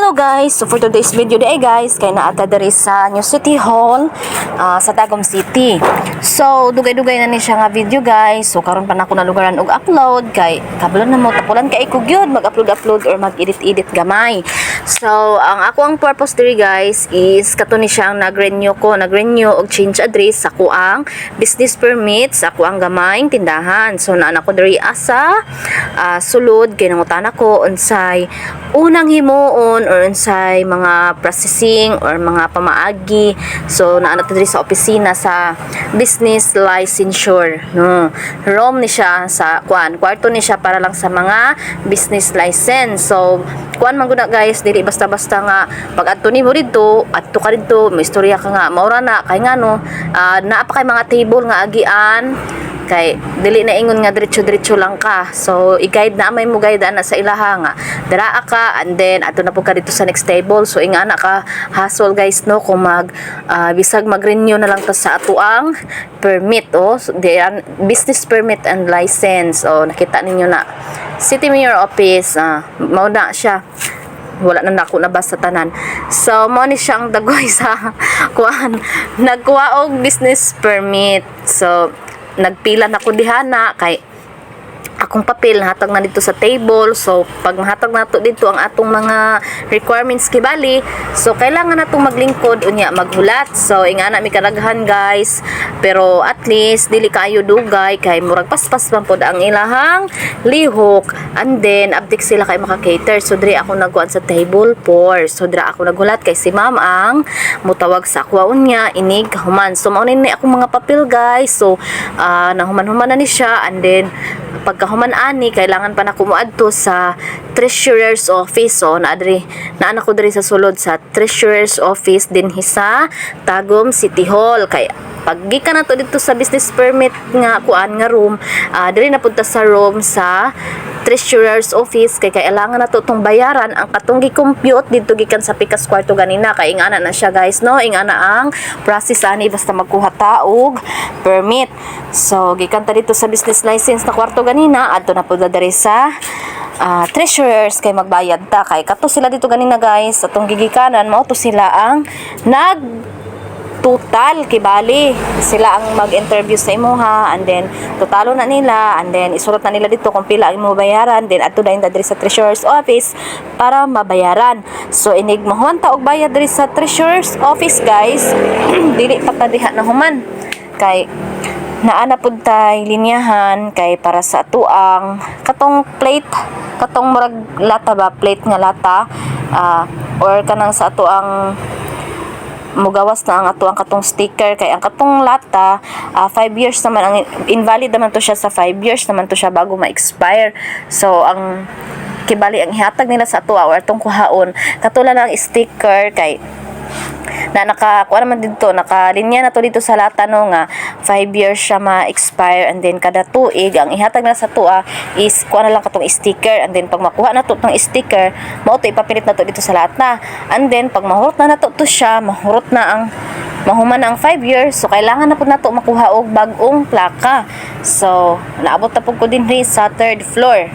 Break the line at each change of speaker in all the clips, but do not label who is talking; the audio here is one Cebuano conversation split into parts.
Hello guys! So for today's video diay guys, kay naa ta diri sa New City Hall sa Tagum City. So dugay-dugay na ni siya nga video, guys. So karon pa nako nalugaran og upload kay kabalo na mo, tapulan kay ko gyud mag-upload-upload or mag-edit-edit gamay. So ang ako ang purpose diri, guys, is kato ni siya ang nag-renew ko, nag-renew og change address sa akoang business permit sa akoang gamayng tindahan. So naa na ko diri asa sulod kay nangutana ko unsay unang himuon or unsay mga processing or mga pamaagi. So naa na ta diri sa opisina sa business licensure, no? Room ni siya sa kuan, kwarto ni siya para lang sa mga business license. So kuan man gud na, guys, dili basta-basta nga pag adto nimo didto, adto ka didto, may istorya ka nga maura na kay ngano naa pa kay mga table nga agian kay dili na ingon nga diretso-diretso lang ka. So i-guide na may mo guide ana sa ilaha nga dira ka and then adto na pud ka dito sa next table. So ingana ka hassle, guys, no, kung mag bisag mag-renew na lang ta sa atoang permit, oh. So, di, business permit and license. Oh, nakita ninyo na City Mayor Office, mao na siya. Wala na nako nabasa tanan. So mo ni siya ang dagway sa kuan, nagkuha og business permit. So nagpila na ko diha na kay akong papel nahatag na dito sa table. So pag mahatag nato dito ang atong mga requirements kibali, so kailangan natong maglingkod unya maghulat. So ingana mi kadaghan, guys, pero at least dili kaayo dugay kay murag paspas man pod ang ilahang lihok and then abdik sila kay maka-cater. So diri ako nagkuan sa table 4. So dira ako naghulat kay si ma'am ang mutawag sa ako unya inig human. So mao ni akong mga papel, guys. So nahuman-human na ni siya and then pagkahuman ani, kailangan pa nako moadto sa treasurer's office. So naa diri, naa na ko diri sa sulod sa treasurer's office dinhi sa Tagum City Hall kay pag gikan nato dito sa business permit nga kuan nga room, diri na punta sa room sa treasurer's office kay kailangan nato tong bayaran ang katong gi-compute didto gikan sa pikas kwarto ganina kay ingana na siya, guys, no? Ingana ang process ani basta magkuha ta og permit. So gikan ta dito sa business license na kwarto ganina, adto na pud diri sa treasurers kay magbayad ta kay kato sila dito ganina, guys, atong gigikanan, mao to sila ang nag total. Kibali sila ang mag-interview sa imuha and then totalo na nila and then isulat na nila dito kung pila ang imong bayaran. Then adto dayon ta diri sa treasurer's office para mabayaran. So inig mahuman ta og bayad diri sa treasurer's office, guys, dili pa ta diha na human kay naa na pud tay linyahan kay para sa atuang katong plate, katong murag lata ba, plate nga lata, or kanang sa atuang mugawas na ang atuang katong sticker kay ang katong lata, 5 years naman ang invalid naman to siya, sa 5 years naman to siya bago ma-expire. So ang kibali ang ihatag nila sa atoa or atong kuhaon katulad ng sticker kay na naka kuha naman dito, nakalinya na to dito sa lata, no, nga 5 years siya ma-expire and then kada tuig ang ihatag na sa atoa is kuha na lang katong sticker. And then pag makuha na to tong sticker, mao to ipapilit na to dito sa lata and then pag mahurot na nato to siya, mahurot na ang mahuman na ang 5 years, so kailangan na pud nato makuha og bag-ong plaka. So naabot na pud ko dinhi sa third floor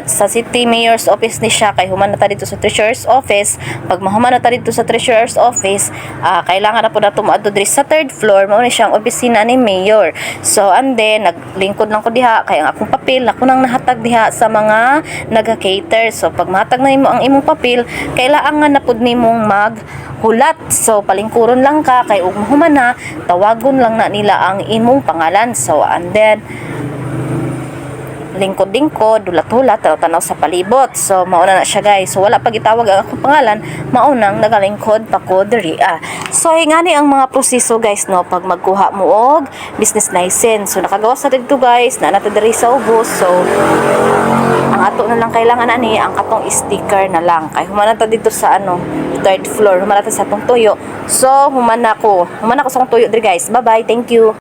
sa City Mayor's Office ni siya kay human na ta dito sa Treasurer's Office. Pag mahuman na ta dito sa Treasurer's Office, kailangan na pud nato moadto diri sa third floor, mao ni siyang opisina ni Mayor. So and then naglingkod lang ko diha kay ang akong papel ako nang nahatag diha sa mga naga-cater. So pag mahatag na nimo ang imong papel, kailangan na pud nimong maghulat. So palingkuron lang ka kay ug mahuman na, tawagon lang na nila ang imong pangalan. So and then lingkod-lingkod, hulat-hulat, tanaw-tanaw sa palibot. So, mauna na siya, guys. So, wala pa gitawag ang akong pangalan, maunang nagalingkod pa ko diri. So, ingani ang mga proseso, guys, no, pag magkuha mo og business license. So, nakagawas na dito, guys, naa na diri sa ubos. So, ang ato na lang kailangan ani ang katong sticker na lang kay human na ta dito sa ano, third floor, human na ta sa atong tuyo. So human na ko sa akong tuyo diri, guys. Bye bye, thank you.